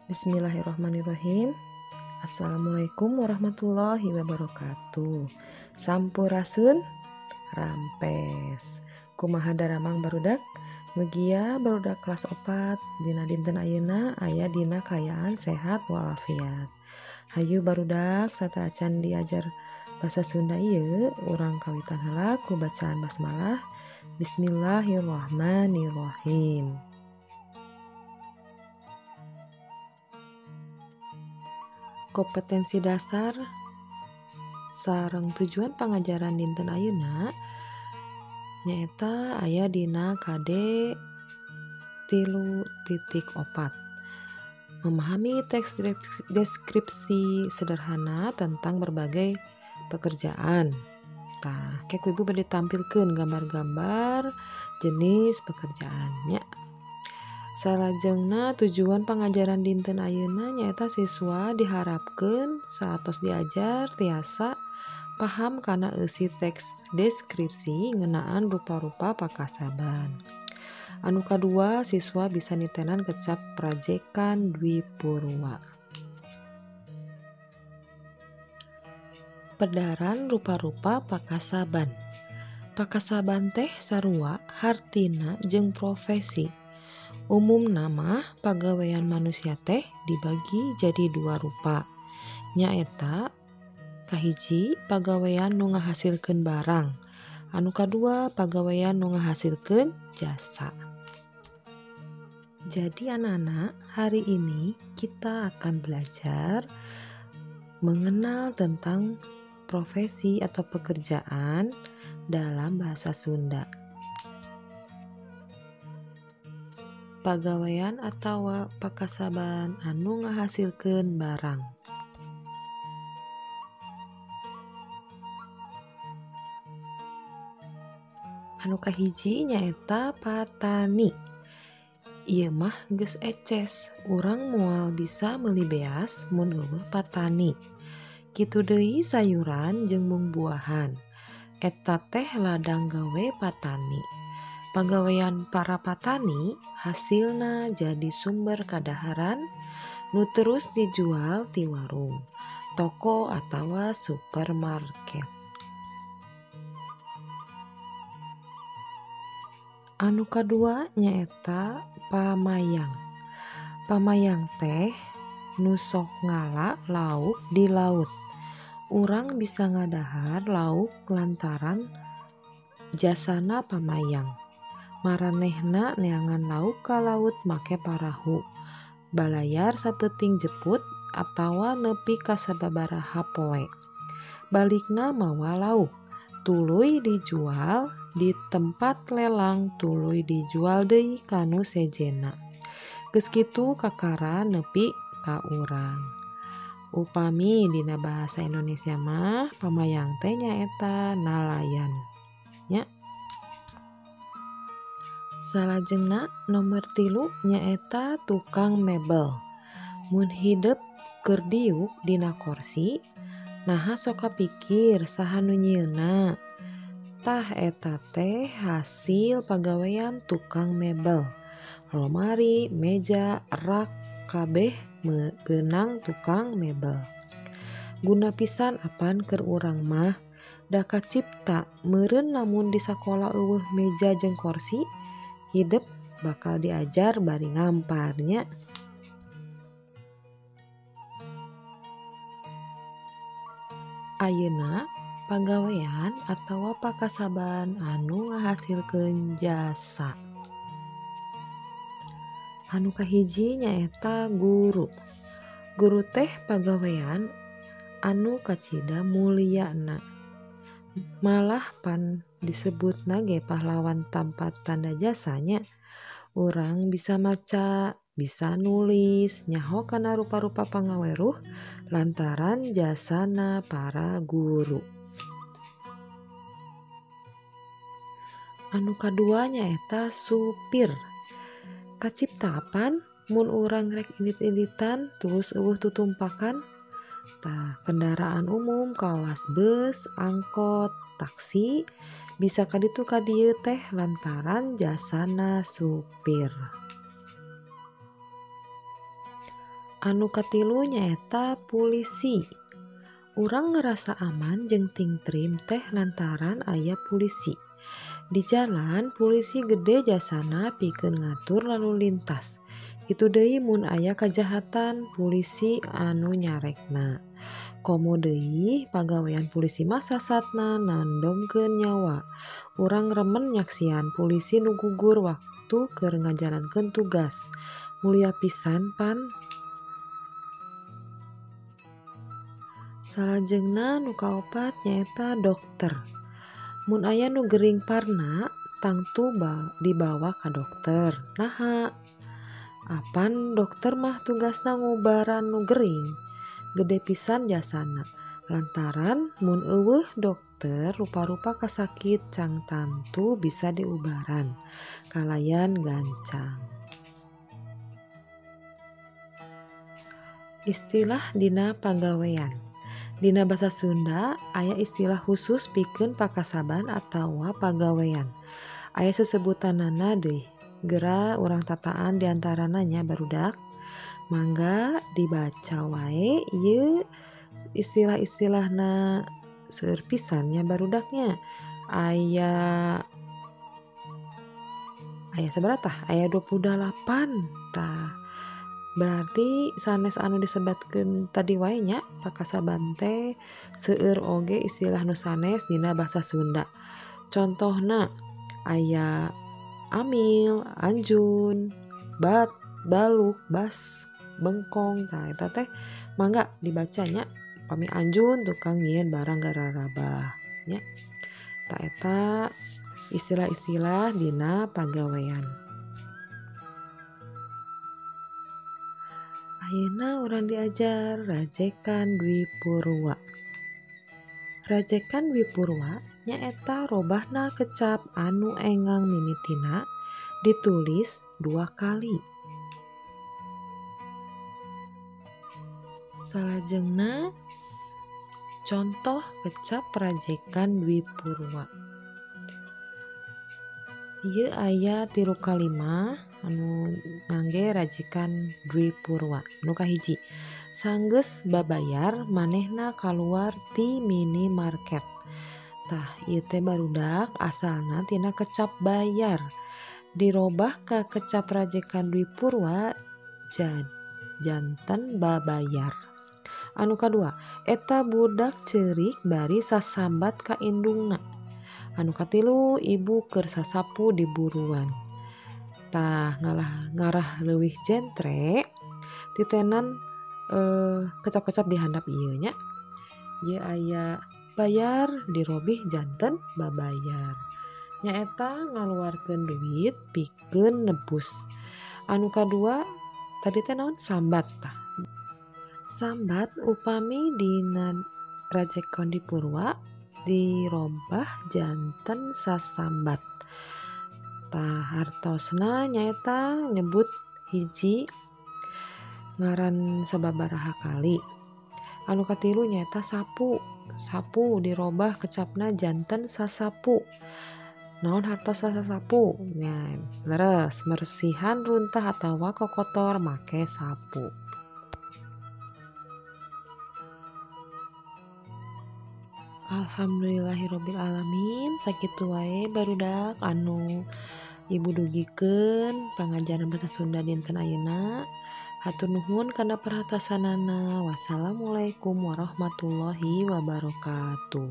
Bismillahirrahmanirrahim. Assalamualaikum warahmatullahi wabarakatuh. Sampurasun rampes. Kumaha daramang barudak? Mugia barudak kelas 4 dina dinten ayeuna aya dina kaayaan sehat walafiat. Hayu barudak sateuacan diajar basa Sunda ieu urang kawitan heula ku bacaan basmalah. Bismillahirrahmanirrahim. Kompetensi dasar sareng tujuan pangajaran dinten ayeuna nyaeta aya dina KD 3.4. Memahami teks deskripsi sederhana tentang berbagai pekerjaan. Tah, ke ku ibu bade tampilkeun gambar-gambar jenis pekerjaannya. Salajengna tujuan pangajaran dinten ayeuna nyaeta siswa diharapkeun saatos diajar tiasa paham kana eusi teks deskripsi ngeunaan rupa-rupa pakasaban. Anu kadua, siswa bisa nitenan kecap prajekan Dwi Purwa. Pedaran rupa-rupa pakasaban. Pakasaban teh sarua hartina jeung profesi. Umumna mah pagawean manusia teh dibagi jadi dua rupa. Nyaeta kahiji pagawean nu ngahasilkeun barang, anu kadua pagawean nu ngahasilkeun jasa. Jadi anak-anak, hari ini kita akan belajar mengenal tentang profesi atau pekerjaan dalam bahasa Sunda. Pagawean atawa pakasaban anu ngahasilkeun barang. Anu kahiji nyaeta patani. Ieu mah geus eces, urang moal bisa meuli beas mun eueuh patani. Kitu deui sayuran jeung buah-buahan. Eta teh ladang gawe patani. Pagawean para patani hasilna jadi sumber kadaharan nu terus dijual ti warung, toko atawa supermarket. Anu kadua nyaeta pamayang. Pamayang teh nu sok ngala lauk di laut. Urang bisa ngadahar lauk lantaran jasana pamayang. Maranehna neangan lauk ka laut make parahu. Balayar sapeuting jeput atawa nepi ka sababaraha poe. Balikna mawa lauk, tuluy dijual di tempat lelang, tuluy dijual deui ka nu sejenna. Geus kitu kakara nepi ka urang. Upami dina bahasa Indonesia mah pamayang teh nyaeta nalayan. Nya. Salajengna nomor 3 nyaeta tukang mebel. Mun hidep keur diuk dina korsi, naha sok kapikir saha nu nyieunna. Tah eta teh hasil pagawean tukang mebel. Lomari, meja, rak, kabeh beunang tukang mebel. Guna pisan apan keur urang mah, da kacipta meureun lamun di sakola eueuh meja jeung korsi, hidep bakal diajar bari ngamparnya. Ayeuna pagawean atawa pakasaban anu ngahasilkeun jasa. Anu kahiji nyaeta guru. Guru teh pagawean anu kacida mulyana. Malah pan disebutna ge pahlawan tanpa tanda jasanya. Urang bisa maca, bisa nulis, nyaho kana rupa-rupa pangaweruh lantaran jasana para guru. Anu kadua nyaeta supir. Kacipta apan mun urang rek indit-inditan terus eueuh tutumpakan. Tah, kendaraan umum kawas bus, angkot, taksi bisa kaditu kadieu teh lantaran jasana supir. Anu katilu nyaeta pulisi. Urang ngerasa aman jeung tingtrim teh lantaran aya pulisi. Di jalan pulisi gede jasana pikeun ngatur lalu lintas. Kitu deui mun aya kajahatan pulisi anu nyarekna. Komo deui pagawean pulisi mah sasatna nandongkeun nyawa. Urang remen nyaksian pulisi nu gugur waktu keur ngajalankeun tugas. Mulia pisan pan. Salajengna nu kaopat nyaeta dokter. Mun aya nu gering parna tangtu dibawa ka dokter. Naha? Apan dokter mah tugasna ngubaran nu gering. Gede pisan jasana. Lantaran mun eueuh dokter rupa-rupa kasakit cang tantu bisa diubaran kalayan gancang. Istilah dina pagawean. Dina basa Sunda aya istilah khusus pikeun pakasaban atawa pagawean. Aya sesebutanana deui. Gera urang tataan diantarana nya barudak. Mangga dibaca wae ieu istilah-istilahna seueur pisan nya barudaknya. Aya sabaraha tah? Aya 28 tah. Berarti sanes anu disebatkeun tadi wae nya pakasaban teh seueur oge istilah nu sanes dina basa Sunda. Contohna aya amil, anjun, bat, baluk, bas, bengkong. Tah eta teh mangga dibacanya pami anjun tukang nyieun barang gararabah nya. Tah eta istilah-istilah dina pagawean. Ayeuna urang diajar rajekan Dwi Purwa. Rajekan Dwi Purwa nyaeta robahna kecap anu engang mimitina ditulis 2 kali. Salajengna contoh kecap rajekan Dwi Purwa. Ieu aya 3 kalimah anu ngangge rajekan Dwi Purwa. Nu kahiji, sanggeus babayar manehna kaluar ti minimarket. Tah ieu teh barudak asalna tina kecap bayar. Dirobah ka kecap rajekan Dwi Purwa janten babayar. Anu kadua, eta budak ceurik bari sasambat ka indungna. Anu katilu, ibu keur sasapu di buruan. Tah ngarah leuwih jentre titenan kecap-kecap di handap ieu nya. Ieu aya bayar dirobih janten babayar. Nyaeta ngaluarkeun duit pikeun nebus. Anu kadua tadi teh naon? Sambat tah. Sambat upami dina rajekan Dwi Purwa dirobah janten sasambat. Tah hartosna nyaeta nyebut hiji ngaran sababaraha kali. Anu katilu nyaeta sapu. Sapu dirobah kecapna janten sasapu. Naon hartosna sasapu? Nya leres mersihan runtah atawa kokotor make sapu. Alhamdulillahirabbil alamin, sakitu wae barudak anu ibu dugikeun pangajaran basa Sunda dinten ayeuna. Hatur nuhun kana perhatosanana. Wassalamualaikum warahmatullahi wabarakatuh.